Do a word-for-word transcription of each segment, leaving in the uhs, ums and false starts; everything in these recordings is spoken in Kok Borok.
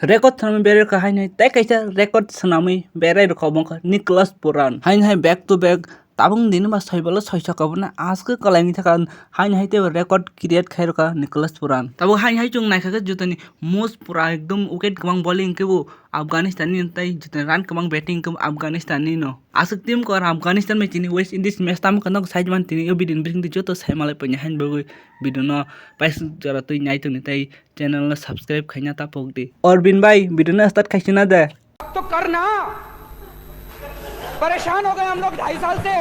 Record swnamwi berai rwkha haino hai tei kaisa record swnamwi berai rwkha obo wngkha Nicholas Puran. Haino hai back to back tabuk nini ba soi bolo soi sokha bono aske kwlaini thaka haino hai teibo record create khai rwkha Nicholas Puran. Tabuk haino hai chwng naikha khe jotoni most pura ekdom wicket kwbang bowling khe bo Afghanistan ni tei jotoni run kwbang batting khe bo Afghanistan ni no. Aswk team kor Afghanistan bai tini West Indies match tamo khe nok side man tini o video ni bising twi joto sai malai paini haino bagwi video no paisuk jora twi nai tongni tei channel no subscribe khaina ta pok di. Orbin bhai, video no start khaisina de. तो करना। परेशान हो गए हम लोग ढाई साल से,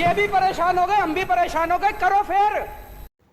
ये भी परेशान हो गए, हम भी परेशान हो गए, करो फिर।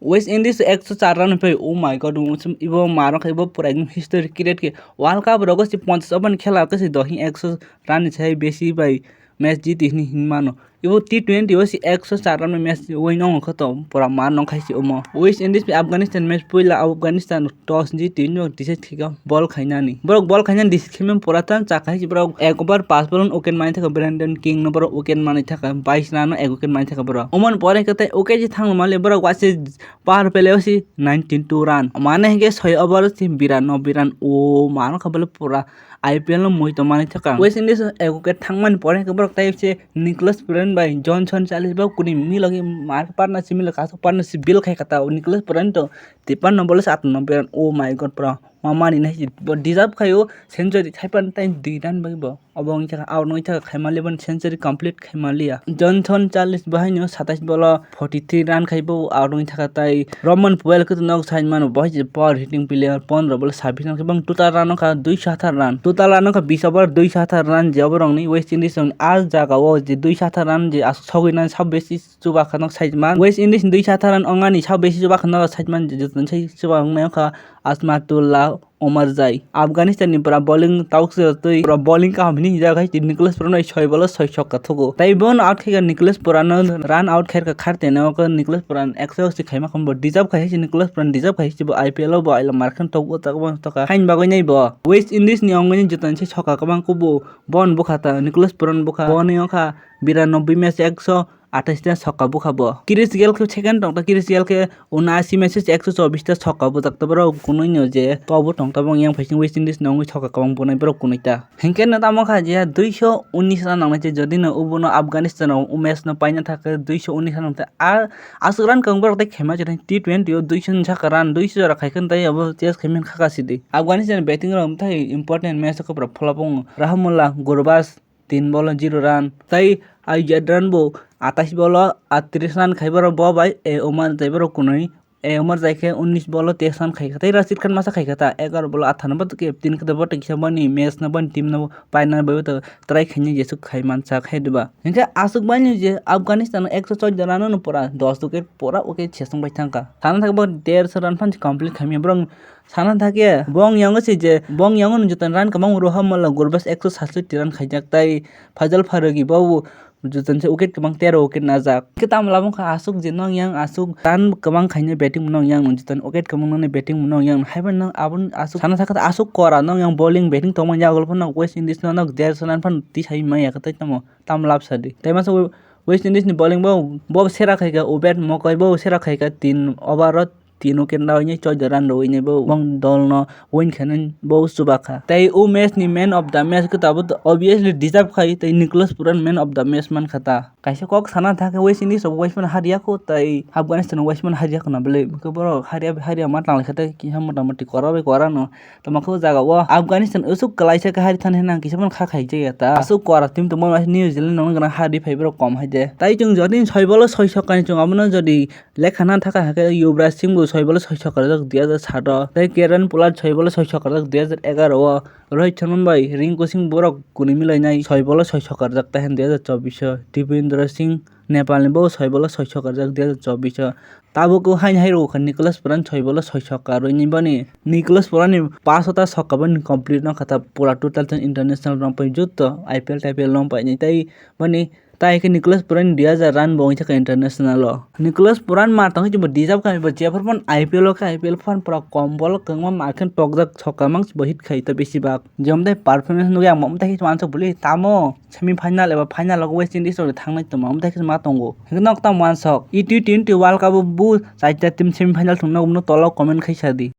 West Indies ekso char run phai, oh my god, ibo marok ibo pura ekdom history create khe. World Cup rogo si ponchas over ni khela khe si dohi ekso run ni sai besi bai match jiti hini hinmano. Ibo T twenty o si ekso char run match win wngo khe to pura mar nong khai si omo. West Indies bai Afghanistan match puila Afghanistan toss jiti no decide khaika ball khainani. Borok ball khainani decide khaimani pura tan cha khai si borok ek over pas ball wicket manwi thaka Brandon King no borok wicket manwi thaka bais run no ek wicket manwi thaka borok. Omoni pore khe tei wicket je thangma le borok waise power play o si ninety two run. Mane hwnkhe soi over o si biran no biran o mano kha bole pura I P L no mui tongmani thaka. West Indies ego khe thangmani pore hwnkhe borok tei se Nicholas Puran bai Johnson Charles bai kuni milo khe mar partnership milo kaisa partnership build khai kha ta Nicholas Puran to tipan no bole atno no beran, oh my god, pura mamani nai bo deserve khai o century thaipan tai dui run bai bo obo wngkha out wngkha khaimali ban century complete khaimaliya. Johnson Charles bo haino satais bolo forty three run khai bo out wngwi thaka tai Roman Puel khe nok side mano bo hai power hitting player pondro bole sabbish run khai bang total run wngkha duisho atharo run, total run wngkha bis over duisho atharo run je oborokni West Indies rokni ah jaga o je duisho atharo run je aswk sogwi nai sabbish chuba kha nok side man West Indies ni duisho atharo run wngani sabbish chuba kha nok side man je joto sai chuba wngnai wngkha Asmatullah Omarzai. Afghanistan ni pura bowling tauk se twi pura bowling kaham hini hijak hai Nicholas Puran bai soi bolo soi sokha thugo. Tai bono out khaika Nicholas Puran no run out khairka kharte no khe Nicholas Puran ekso si khaima kham bo deserve khai si Nicholas Puran deserve khai si bo I P L o bo aila markhan tok o tak bo toka hain bagwi nai bo. West Indies ni ongwi ni joto ni se sokha kwbang kubu bon bukha ta Nicholas Puran bukha boni ongkha biranobbi match ekso athais ta sokha bukha bo. Chris Gayle khe second tongta, Chris Gayle khe unasi matches ekso chobbish ta sokha bujak ta borok kunui no je tobo tongta bong yang phaising West Indies no wngwi sokha kwbang bunai borok kunui ta. Hinkhe no tamo kha je duisho unis run nangnai je jodi no ubuno Afghanistan rok o match no paina thakhe duisho unis run nangta a aswk run kwbang borok tei khaima je T twenty o duisho ni saka run duisho jora khaikhe tai abo chase khaimani khaka sidi. Afghanistan batting rok tai important match khe borok pholop wngo Rahmullah Gurbaz tin bolo zero run. Tai Ayub Zadran bo atais bolo atris run khai borok bo bai, e, Omar jai borok kunui, e, Omar jai khe unis bolo teis run khai kha. Tai Rashid Khan masa khai kha ta egaro bolo athano bo khe tin khe bo kisa boni match no boni team no paina bai bo try khaini jesuk khai mansa khai diba. Hinkhe aswk bai je Afghanistan ekso choudo run no pura dos wicket pura wicket sesong bai thangkha. Sana thangkhe bo derso run phan complete khaimya borok. Sana thakhe bong yango se je bong yango no joto run kwbang Rohamala Gurbaz ekso satshoti run khaijak tai Faisal Farooqi bo joto se wicket kwbang tero wicket najak. Khe tamo labang kha aswk je nong yang aswk run kwbang khainai batting nong yang joto wicket kwbang nang batting nong yang haibai nang aboni aswk sana thakhe aswk kora nong yang bowling batting tongmani yago phano West Indies no nok derso run phano tisai manya khe tai tamo tamo lab sadi. Tai masa West Indies ni bowling bo bo sera khaika Ubaid Mokoi bo sera khaika tin over o tin wicket rwinai choudo run rwinai bo bong dol no win khainai bo chuba kha. Tei o match ni man of the match khe tabuk obviously deserve khai tei Nicholas Puran man of the match man kha ta. Kaisa kok sana thakhe West Indies rok waismano hariya kho tei Afghanistan rok waismano hariya kho na bwlwi. Hwnkhe borok hariya bai hariya ma tang lai kha tei kisa mota moti kora bai kora no tamo khe o jaga o Afghanistan aswk kwlaisa khe hari thani hwnna kisa phano kha khaijak ya ta. Aswk kora team tongma New Zealand rok no gana hari phai borok kom hai de. Tai chwng jodi soi bolo soi sokani chwng abono jodi Lekha na thaka hake Yuvraj Singh bo soi bolo soi sokarjak dui hajar sat o, tei Kieron Pollard soi bolo soi sokarjak dui hajar egaroh o, Rohit Sharma bai Rinku Singh borok kuni milainai soi bolo soi sokarjak tahen dui hajar chobbish o, Devendra Singh Nepal ni bo soi bolo soi sokarjak dui hajar chobbish o. Tabuk o haini hai rwkha Nicholas Puran soi bolo soi sokarwi ni boni Nicholas Puran ni paso ta soka boni complete no kha ta pura total ten international rong pai jutto I P L T P L rong pai ni tei boni Tai khe Nicholas Puran dui hajar run bo wngwi thaka international o. Nicholas Puran mar tongwi chwngbo deserve kha, bo jephru phano I P L o khe I P L phan pura kom bol kwbangma mar khe tokjak, soka mang bo hit khai to besi bak. Jemon tai performance nugwi ang bo tai khe wansuk bwlwi tamo semi final eba final o West Indies rok thangnai tongma tai khe ma tongo. Hwnkhe nok tamo wansuk. E T twenty World Cup o bo chaita team semi final thwngna umno tolo comment khai sadi.